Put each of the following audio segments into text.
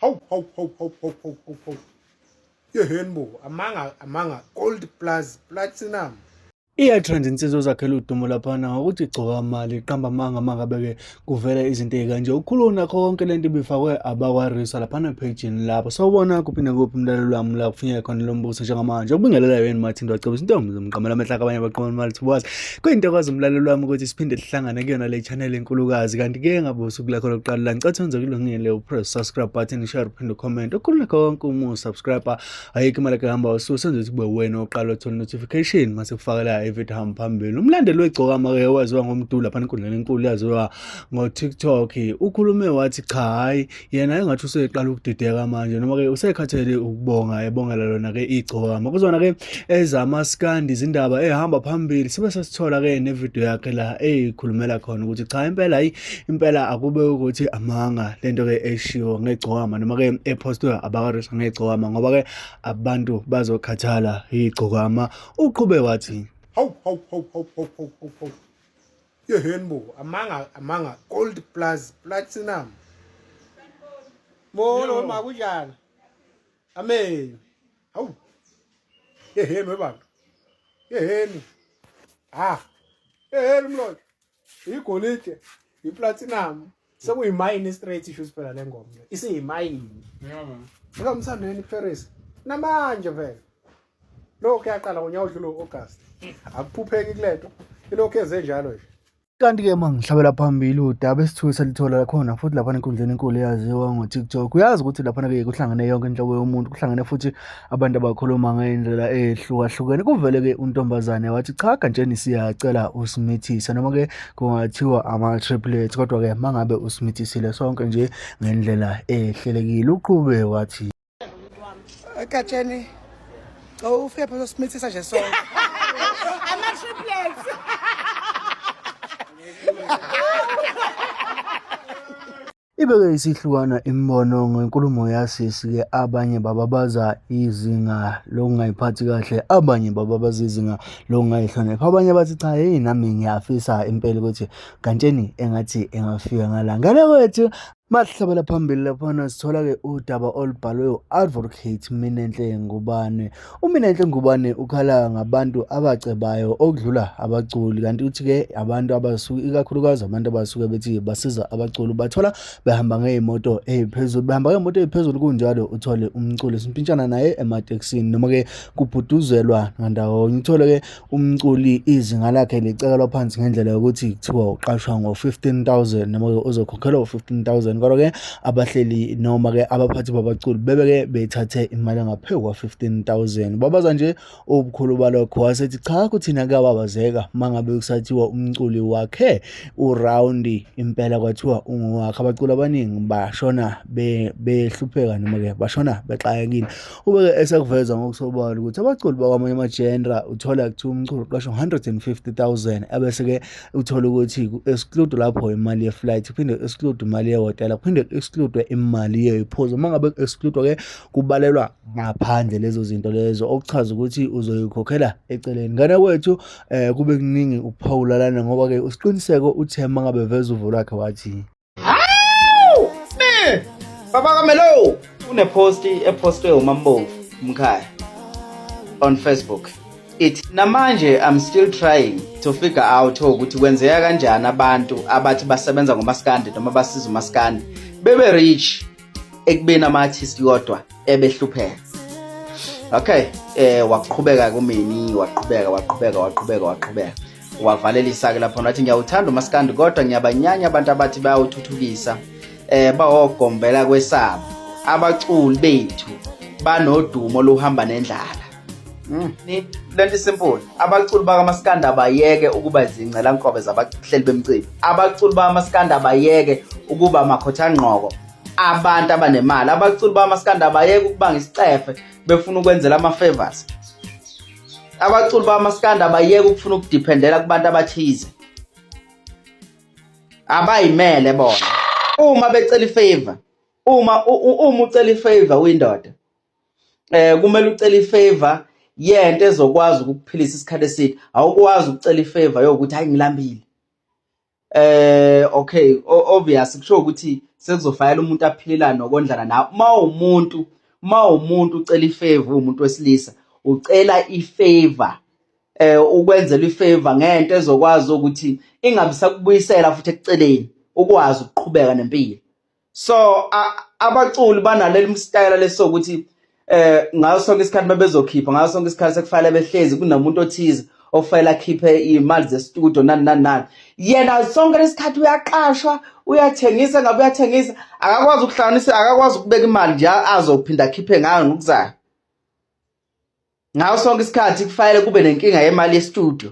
Hawu hawu hawu hawu hawu hawu hawu hawu. Yeheni bo, amanga amanga gold plus platinum. Iyatrend insizwa ozakhela udumo laphana ngokuthi igcoka mali iqamba amanga uma ngabe-ke kuvela izinto ey'kanje. Ukhuluma nakho konke lento ibifakwe abakwarisa laphana ephejini lapho. Sawubona kuphi nakuphi mlaleli wami la kufinyeka khona lo mbuso njengamanje. Ukubingelela yini Mathindo wacebisa intombi zomqamela amehla kabanye abaqoma imali thiwazi. Kuyintokozo mlaleli wami ukuthi siphinde sihlangane kuyona le channel enkulukazi kanti-ke ngabe usuku lakho lokuqala la ngicela wenze kulungile upress subscribe button share uphinde ucomment ukhulule konke uma usubscribe ayikho imali ekuhamba usuku senze ukuthi kube wena oqala uthola notification mase kufakela ivideo hamba phambili umlandeli wegcokama ke owaziwa ngomdu lapha enkundleni enkulu yaziwa ngo-TikTok ukhulume wathi cha hayi yena engathi useqala ukudideka manje noma ke usekhathele ukubonga ebongela lona ke igcokama kuzona ke ezamaskandi izindaba ehamba phambili sibe sesithola ke nevideo yakhe la eyikhulumela khona ukuthi cha impela hayi impela akube ukuthi amanga lento ke eshiwo ngegcokama noma ke epostwe abakarisa ngegcokama ngoba ke abantu bazokhathala igcokama uqhube wathi Hawu hawu hawu hawu hawu hawu hawu hawu. Yeheni bo, amanga amanga gold plus platinum. Molo ma kunjani? Amen. Hawu. Yeheni webantu. Yeheni. Ah. Yeheni mlomo. Igolide, iplatinum. Sekuyimayini straight issues phela le ngoma. Isiyimayini. Yeah man. Ngikamthandeni Paris. Namanje vele. Lokho yaqala ngonyaka odlule u-August. Akuphupheki kulento. Ilokhu yenze njalo nje. Kanti-ke uma ngihlabela phambili udaba esithuke salithola khona futhi laphana enkundleni enkulu eyaziwa ngo-TikTok. Uyazi ukuthi laphana-ke kuhlangene yonke inhlobo yomuntu, kuhlangene futhi abantu abakhuluma ngey'ndlela ey'hlukahlukene. Kuvele-ke untombazane wathi cha Gantsheni siyacela usimithise noma-ke kungathiwa ama-triplets kodwa-ke uma ngabe usimithisile sonke nje ngendlela ehlelekile. Uqhube wathi Gatsheni cha ufike phela usimithisa nje sonke. Ama triplets. Ibeke isihlukana imibono ngenkulumo yasisi-ke abanye bababaza izinga lokungayiphathi kahle abanye bababaza izinga lokungayihloniphi abanye bathi cha heyi nami ngiyafisa impela ukuthi Gantsheni engathi engafika ngala ngane kwethu Masihlabela phambili laphana sithola-ke udaba olubhalwe u-Advocate Minenhle Ngubane. UMinenhle Ngubane ukhala ngabantu abacebayo okudlula abaculi kanti uthi-ke abantu abasuke ikakhulukazi abantu abasuke bethi basiza abaculi bathola behamba ngey'moto ey'phezulu behamba ngey'moto ey'phezulu kunjalo uthole umculi simpintshana naye ematekisini noma-ke kubhuduzelwa ngandawonye uthole-ke umculi izinga lakhe licekelwa phansi ngendlela yokuthi kuthiwa uqashwa ngo-15000 noma-ke uzokhokhelwa u-15000 kodwa-ke abahleli noma-ke abaphathi babaculi bebeke bethathe imali engaphezu kwa-15000 babaza nje ubukhulu balokho wasethi cha kuthina kuyababazeka uma ngabe kusathiwa umculi wakhe urawundi impela kwathiwa ungowakhe abaculi abaningi bashona behlupheka noma-ke bashona bexakekile Ubeke esekuveza ngokusobala ukuthi abaculi bakwamanye ama-genre uthola kuthiwa umculo uqashwa ngo-150 000 ebese-ke uthola ukuthi ku-exclude lapho imali ye-flight kuphinde ku-exclude imali yehhotela kuphinde ku-exclude imali yey'phuzo uma ngabe ku-exclude-ke kubalelwa ngaphandle lezo zinto lezo okuchaza ukuthi uzoyikhokhela eceleni ngane kwethu um kube kuningi ukuphawula lana ngoba-ke usiqiniseko uthe uma ngabe veza uvo lwakhe wathi Hawu! Me! Baba kaMelo! Kunepost epostwe uMambovu umkhaya on Facebook. Ithi namanje I'm still trying to figure out ukuthi kwenzeka kanjani abantu abathi basebenza ngomaskandi noma basiza umaskandi bebe rich ekubeni ama-artist kodwa ebehlupheka. Okay, eh waqhubeka kumini waqhubeka waqhubeka waqhubeka waqhubeka. Wavalelisa-ke lapho wathi ngiyawuthanda umaskandi kodwa ngiyabanyanya abantu abathi bayawuthuthukisa eh bawogombela kwesabo abaculi bethu banodumo oluhamba nendlala mm. lento simple abaculi bakamaskandi abayeke ukuba izincelankobe zabahleli bemcimbi abaculi bakamaskandi abayeke ukuba makhothangqoko abantu abanemali abaculi bakamaskandi abayeke ukubanga isicefe befuna ukwenzela ama-favors abaculi bamaskandi abayeke ukufuna ukudiphendela kubantu abathize abayimele bona uma becela ifavor uma uma ucela ifavor uyindoda eh kumele ucele ifavor yento ezokwazi ukukuphilisa isikhathi eside awukwazi ukucela ifavor yokuthi hayi ngilambile. Eh okay, obvious kusho ukuthi sekuzofayela umuntu aphilelana nokondlana nawe. Uma umuntu, uma umuntu ucela ifavor, umuntu wesilisa ucela ifavor eh ukwenzela ifavor ngento ezokwazi ukuthi ingabe sakubuyisela futhi ekuceleni ukwazi ukuqhubeka nempilo. So abaculi banaleli style lesokuthi eh ngaso sonke isikhathi bebezokhipha ngaso sonke isikhathi sekufanele behlezi kunomuntu othize ofanele akhiphe imali zestudio nani nani nani yena sonke lesikhathi uyaqashwa uyathengisa ngabe uyathengisa akakwazi ukuhlanganisa akakwazi ukubeka imali nje azophinda akhiphe ngayo ngokuzayo ngaso sonke isikhathi kufanele kube nenkinga yemali yestudio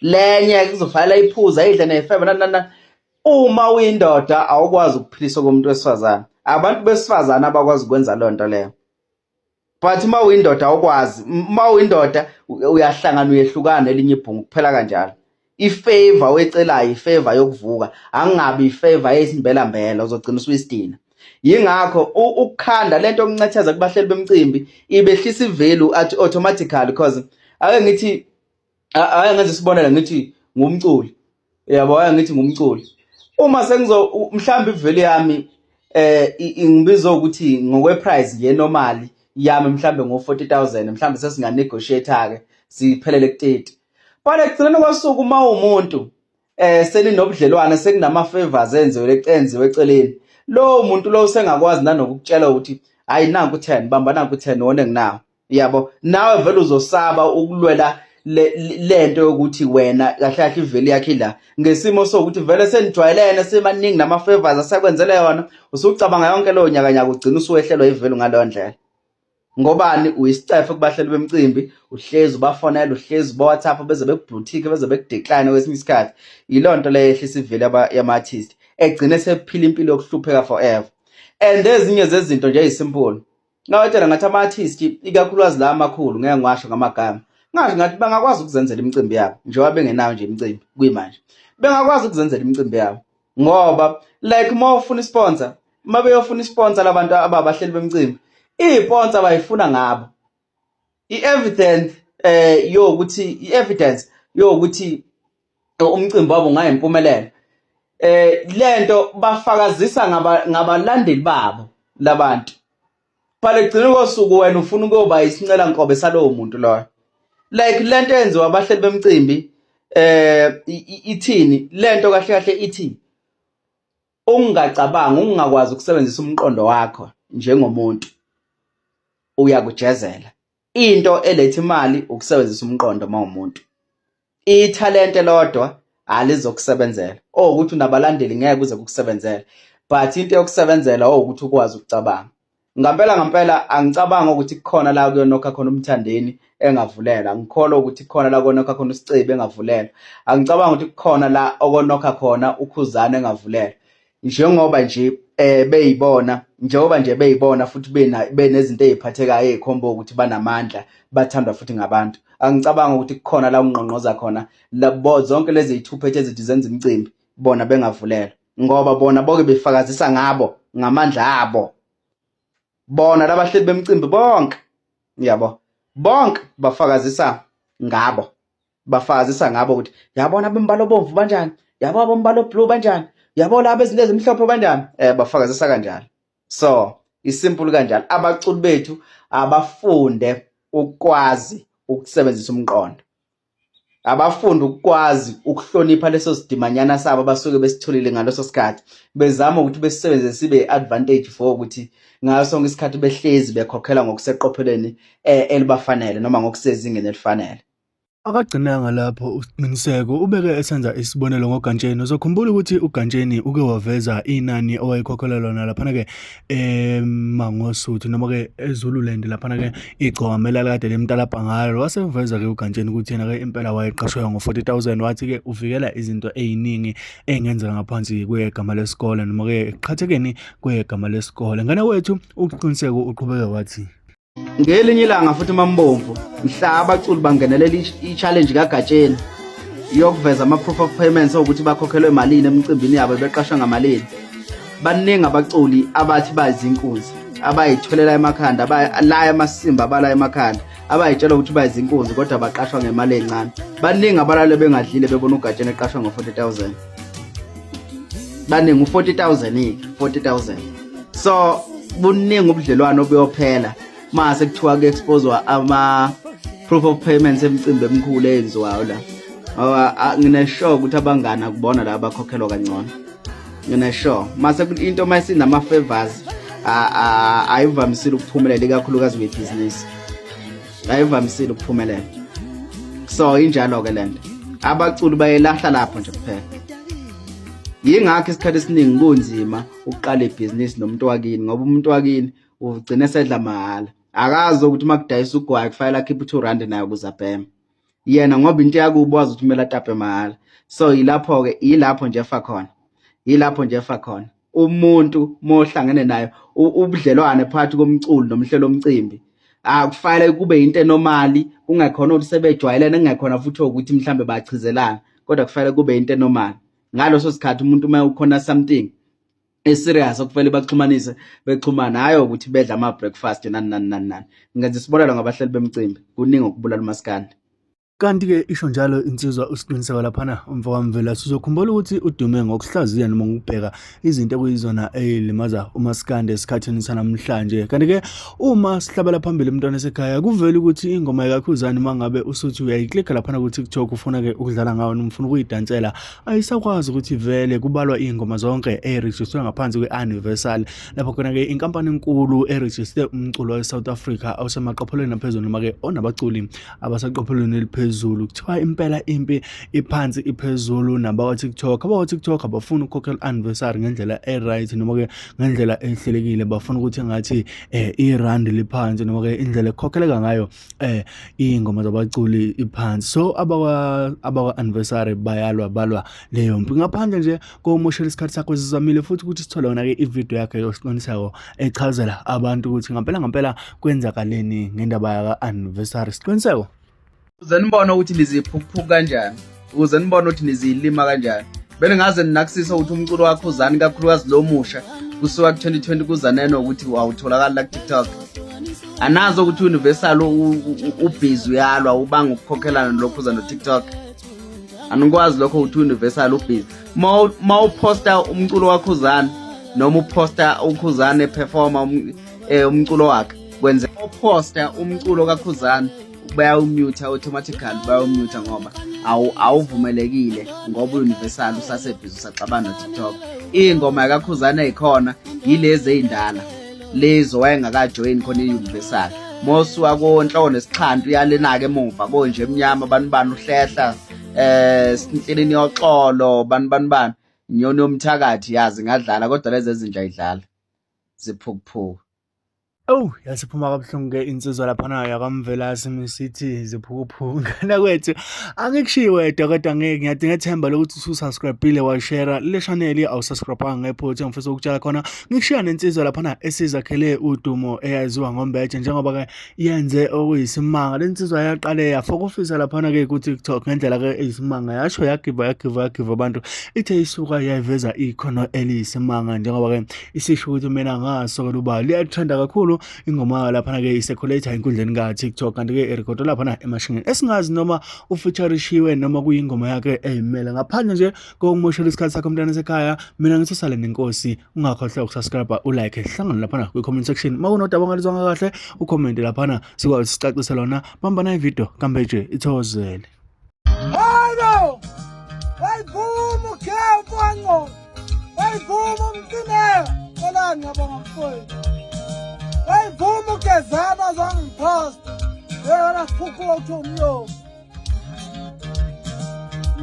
lenye kuzofanele iphuza idle nefebe nani nani uma uyindoda awukwazi ukuphilisa komuntu wesifazane abantu besifazane abakwazi ukwenza leyo nto leyo but uma uyindoda awukwazi uma uyindoda uyahlangana uyehlukana elinye ibhungu kuphela kanjalo ifavor oyicelayo ifavor yokuvuka angingabi ifavor eyisimbelambela uzogcina usuyisidina yingakho ukukhanda lento yokuncetheza kubahleli bemcimbi ibehlisa ivalue at automatically because ake ngithi ake ngenze isibonelo ngithi ngumculi yabo ake ngithi ngumculi uma sengizo mhlawumbe ivalue yami eh ingibiza ukuthi ngokwe price nje normally yami mhlambe ngo 40000 mhlambe sesinga negotiate ke siphelele ku 30 But ekugcineni kosuku uma umuntu eh seninobudlelwane sekunama favors enziwe enziwe eceleni lowo muntu lo usengakwazi nanokukutshela ukuthi hayi nanku 10 bamba nanku 10 wona enginawo yabo nawe vele uzosaba ukulwela lento yokuthi wena kahle kahle iveli yakhe ila ngesimo sokuthi vele senijwayelene semaningi nama favors asekwenzele yona usucabanga yonke leyo nyaka nyaka ugcina usuwehlelwa ivelu ngaleyo ndlela Ngobani uyisicefe kubahleli bemcimbi uhlezi ubafonela uhlezi uba-WhatsApp beze bekubluthike beze bekudecline kwesinye isikhathi yiloo nto leyo ehlisa iveli yama-artist egcine sephila impilo yokuhlupheka forever and ezinye zezinto nje ezisimple ngawatshela ngathi ama-artist ikakhulukazi la amakhulu ngeke ngiwasho ngamagama ngasho ngathi bangakwazi ukuzenzela imicimbi yabo njengoba bengenayo nje imicimbi kuyimanje bengakwazi ukuzenzela imicimbi yabo ngoba like uma ufuna isponsor uma beyofuna isponsor labantu ababahleli bemcimbi iyiponsa bayifuna ngabo i-evidence eh yokuthi i-evidence yokuthi umcimbi wabo ungayimpumelelo eh lento bafakazisa ngabalandeli babo labantu But ekugcineni kosuku wena ufuna ukuyoba isincela nkobe salowo muntu loyo. Like lento eyenziwa abahleli bemcimbi eh ithini lento kahle kahle ithi ungacabangi ungakwazi ukusebenzisa umqondo wakho njengomuntu uyakujezela into eletha imali ukusebenzisa umqondo uma umuntu ithalente lodwa alizokusebenzela owukuthi unabalandeli ngeke kuze kukusebenzele but into yokusebenzela owukuthi ukwazi ukucabanga ngampela ngampela angicabangi ukuthi kukhona la kuyonokha khona umthandeni engavulela angikholwa ukuthi kukhona la konokha khona usicebi engavulela angicabangi ukuthi kukhona la okonokha khona ukhuzane engavulela njengoba nje eh beyibona njengoba nje beyibona futhi bena benezinto eziphathekayo ezikhomba ukuthi banamandla bathandwa futhi ngabantu angicabanga ukuthi kukhona la ungqongqoza khona labo zonke lezi zithuphethe ezithi zenza imicimbi bona bengavulelwa ngoba bona boke befakazisa ngabo ngamandla abo bona labahleli bemicimbi bonke yabo bonke bafakazisa ngabo bafakazisa ngabo ukuthi yabona abombala obomvu banjani yabo abombala oblue banjani yabo laba ezinto ezimhlophe banjani eh bafakazisa kanjalo so isimple kanjalo abaculi bethu abafunde ukwazi ukusebenzisa umqondo abafunde ukwazi ukuhlonipha leso sidimanyana sabo abasuke besitholile ngaleso sikhathi bezama ukuthi besisebenzise sibe advantage for ukuthi ngaso sonke isikhathi behlezi bekhokhela ngokuseqophelweni eh, elibafanele noma ngokusezingeni elifanele Akagcinanga lapho uSqiniseko ubeke esenza isibonelo ngoGantsheni. Uzokhumbula ukuthi uGantsheni uke waveza inani owayekhokhelwa lona laphana-ke eMangosuthu noma-ke eZululand laphana-ke igcokama elalikade limtalabha ngalo. Waseveza-ke uGantsheni ukuthi yena-ke impela wayeqashwe ngo-40 000 wathi-ke uvikela izinto ey'ningi ey'ngenzeka ngaphansi kwegama lesikole noma-ke ekuqhathekeni kwegama lesikole. Ngane wethu uQiniseko uqhubeke wathi Ngelinye ilanga futhi uMambomvu mhla abaculi bangenelela i-challenge kaGatsheni yokuveza ama-proof of payments okuthi bakhokhelwe malini emicimbini yabo beqashwa ngamalini. Baningi abaculi abathi bayizinkunzi abayithwelela emakhanda abalaya amasimba abalaya emakhanda abayitshela ukuthi bayizinkunzi kodwa baqashwa ngemali encane. Baningi abalale bengadlile bebona uGatsheni eqashwa ngo-40 000. Baningi u-40,000 40,000. So buningi ubudlelwano obuyophela mase kuthiwa ku-exposewa ama proof of payments emicimbi emikhulu eyenziwayo la. Ngoba ngine-sure ukuthi abangani akubona la abakhokhelwa kangcono. Ngine-sure mase into mayisinama favors ayivamisile ukuphumelela, ikakhulukazi kwibhizinisi ayivamisile ukuphumelela. So injalo ke lento, abaculi bayelahla lapho nje kuphela. Yingakho isikhathi esiningi kunzima ukuqala ibhizinisi nomuntu wakini, ngoba umuntu wakini ugcina esedla mahhala, akazi ukuthi uma kudayisa ugwayi kufanele akhiphe u-2 rand naye ukuze abheme yena, ngoba into yakubo wazi ukuthi kumele atape mahhala. So yilapho-ke, yilapho nje efa khona, yilapho nje efa khona umuntu mohlangene naye. Ubudlelwane phakathi komculo nomhlelo omcimbi akufanele kube into enormal, kungekhona ukuthi sebejwayelene, kungekhona futhi ukuthi mhlambe bachizelana, kodwa kufanele kube into enormal ngaloso sikhathi. Umuntu uma ukhona something eserious okufanele baxhumanise, bexhumana, hayi ukuthi bedla ama breakfast nani nani nani nani. Ngenza isibonelo ngabahleli bemcimbi, kuningi okubulala umaskandi. Kanti-ke isho njalo insizwa uSiqiniseko laphana umfokaMvela. Sizokhumbula ukuthi udume ngokuhlaziya noma ngokubheka izinto ekuyizona ey'limaza umaskandi esikhathini sanamhlanje. Kanti-ke uma sihlabela phambili mntwana esekhaya, kuvele ukuthi ingoma yakaKhuzani uma ngabe usuthi uyayiklikha laphana ku-TikTok, ufuna-ke ukudlala ngayo noma ufuna ukuyidansela, ayisakwazi ukuthi vele kubalwa iy'ngoma zonke ey'rejistwe ngaphansi kwe-Universal, lapho khona-ke inkampani enkulu erejiste umculo we-South Africa osemaqophelweni aphezulu noma-ke onabaculi abasaqophelweni eliphezulu. Kuthiwa impela impi iphansi iphezulu nabakwa-TikTok. Abakwa-TikTok abafuni ukukhokhela anniversary ngendlela e-right noma-ke ngendlela ehlelekile, bafuna ukuthi engathi irandi liphansi noma-ke indlela ekukhokheleka ngayo iy'ngoma zabaculi iphansi. So abakwa-anniversary bayalwa, balwa leyo mpi. Ngaphandle nje kokumoshela isikhathi sakho, sizamile futhi ukuthi sithole yona-ke ividiyo yakhe yoSiqiniseko echazela abantu ukuthi ngampela ngampela kwenzakaleni ngendaba yaka-anniversary. Siqiniseko, Ukuze nibone ukuthi niziphukuphuku kanjani, ukuze nibone ukuthi niziyilima kanjani, beningaze ninakusisa ukuthi umculo wakho uzani, kakhulukazi lo musha kusuka ku-2020 kuzaneno ukuthi awutholakali la ku-TikTok. Anazi ukuthi Universal ubhizi uyalwa, ubanga ukukhokhelana nalokhuza no-TikTok. Anikwazi lokho ukuthi Universal ubhizi ma uphosta umculo waKhuzani noma uphosta uKhuzani eperforma umculo wakhe, kwenze uphosta umculo kaKhuzani bayawumute automatically, bayawumute ngoba awuvumelekile, ngoba u-Universal usasebhizi usaxabana no-TikTok. Iy'ngoma yakaKhuzani ey'khona yilezi ey'ndala, lezi wayengakajoyini khona i-Universal. Mosuka konhloko nesixhantu uyalenaka emuva konje emnyama bani bani uhlehla sinhlelini yoxolo bani bani bani inyoni yomthakathi yazi ngadlala, kodwa lezi ezintsha ayidlala ziphukuphuku. Owu, yasiphuma kabuhlungu-ke insizwa laphana yakwaMvelase misithi ziphukuphuku. Ngane kwethu, angikushiyi wedwa kodwa ngeke ngiyadinga ethemba lokuthi ususubscribe-ile washare le channel, awusubscribe-anga ngephutha. Ngifisa ukutshela khona ngikushiya nensizwa laphana esizakhele udumo eyaziwa ngoMbeje, njengoba-ke yenze okuyisimanga. Le nsizwa yaqale yafokofisa laphana-ke ku-TikTok ngendlela-ke eyisimanga, yasho yagiva yagiva yagiva abantu, ithe isuka yayiveza ikhono eliyisimanga, njengoba-ke isisho ukuthi mina ngasokela uba liyathanda kakhulu ingoma laphana-ke isekhuleyitha enkundleni ka-TikTok, kanti-ke irekhodwe laphana emashingeni esingazi noma ufeaturishiwe noma kuyingoma yakhe eyimele. Ngaphandle nje kokumoshela isikhathi sakho mntana sekhaya, mina ngithi usale nenkosi, ungakhohlwa ukusubscribe, ulike, hlangana laphana kwi-comment section. Uma kunodaba ongalizwanga kahle, ukhomente laphana sikwazi sicacise lona. Bambana ividiyo kaMbeje ithokozele. Hayibo! Wayivuma ukhewu mfana. Wayivuma umcineka. Xolani, ngiyabonga mfowethu. Wayivuma ugezana zangiphosta. Yena siphukhuka kuthiwa umlomo.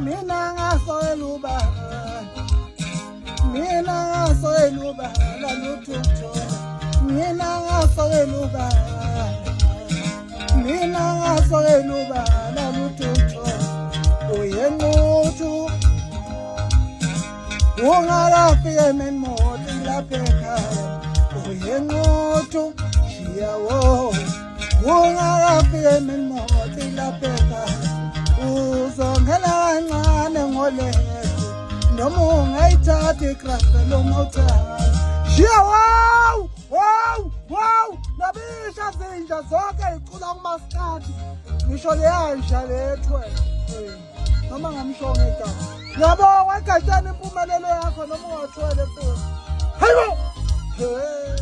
Mina ngasoyela uba. Mina ngasoyela uba lutho ukuthola. Mina ngasoyela uba. Mina ngasoyela uba lutho ukuthola. Uyenquthu ungakafike ememoti lapha ekhaya. Uyenquthu shiya wo ungakafike ememoti lapha ekhaya. Uzongena kancane ngolethu noma ungayithatha igrafelo uma uthanda. Shiya wow wow wow nabisha zinja zonke icula kumaskandi, ngisho leya nja lethwe. Noma ngamsho ngegama. Ngiyabonga egatsheni impumelelo yakho noma ungathwele futhi. Hayibo! Hey.